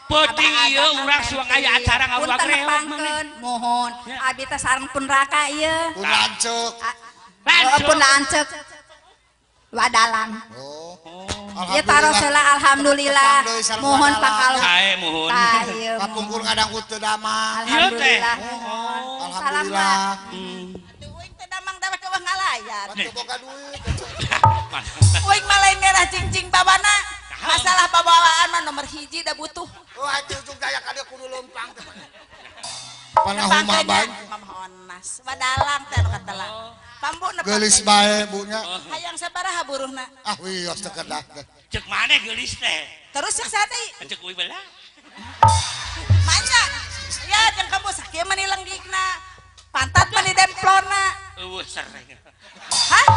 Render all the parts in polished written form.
Penting ieu urang suang aya acara ngawak reog maneh. Mohon abi teh sareng pun raka ieu. Pun lanceuk. Pun lanceuk. Wadalang. Oh. Ieu taros heula alhamdulillah. Mohon pakal. Sae mohon. Kapungkur ngadangku teu damang. Alhamdulillah. Alhamdulillah. Atuh uing teu damang dawet eueuh ngalayar. Teu boga duit. Uing mah lain ngerah cing-cing bawana. Masalah babawaan mah nomor hiji da butuh. Oh atuh ujung daya ka dieu kudu leumpang teh. Panahuma bae. Mamah Onas, wadalang teh anu katelah. Pambu nepang. Geulis bae bu nya. Hayang sabaraha buruhna? Ah wios teu kedah teh. Ceuk maneh geulis teh. Terus ceuk saha deui? Ceuk uing belah. Manya. Ya jeung kamu sakieu mah nilenggikna. Pantat mah didemplona. Eueuh sereng. Hah?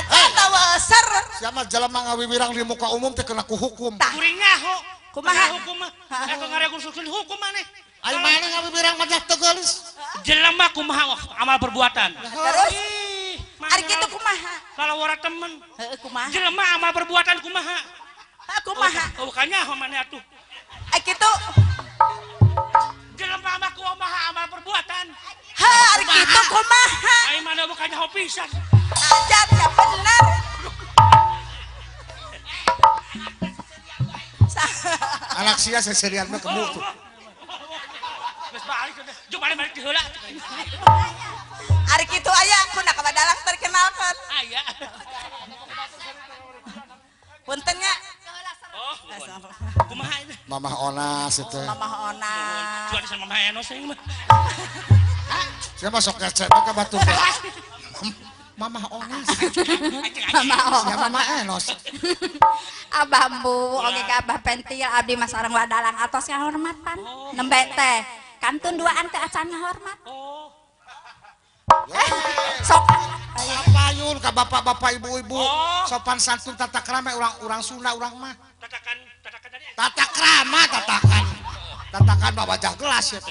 Atuh tawa ser. Siapa jelema ngawiwirang di muka umum teh kena ku hukum. Kuring nyaho. Kumaha hukum mah? Eta ngaregusukeun hukum maneh. Ai maneh ngawiwirang mah teu geulis. Jelema kumaha amal perbuatan. Terus ari kitu kumaha? Kalawara temen. Heeh kumaha? Jelema amal perbuatan kumaha? Hah kumaha? Oh kanyaho maneh atuh. Ai kitu jelema mah kumaha amal perbuatan. Heh ari kitu kumaha? Ai maneh bukan nyaho pisan. Ajar ya bener. Anak sia seserian mah kebuk tuh. Geus balik teh. Jeung balik balik heula. Ari kitu aya ku na ka badalang terkenalkeun. Aya. Punten nya. Oh, kumaha itu? Mamah Onas itu. Mamah Onas. Cuan sama Mamah Enos aing mah. Sia mah sok kece ka batur. Mamah Onas. Mamah Onas. Siapa Mamah Enos? Abah bu, oge ka Abah Pentil abdi mah sareng wadalang atos ngahormatan. Nembe teh kantun duaan teh acan ngahormat. Oh. Sok apayun ka bapak-bapak ibu-ibu. Sopan santun tata krama urang Sunda urang mah. Tatakan tatakan tadi. Tata krama tatakan. Tatakan mah wajah gelas ya.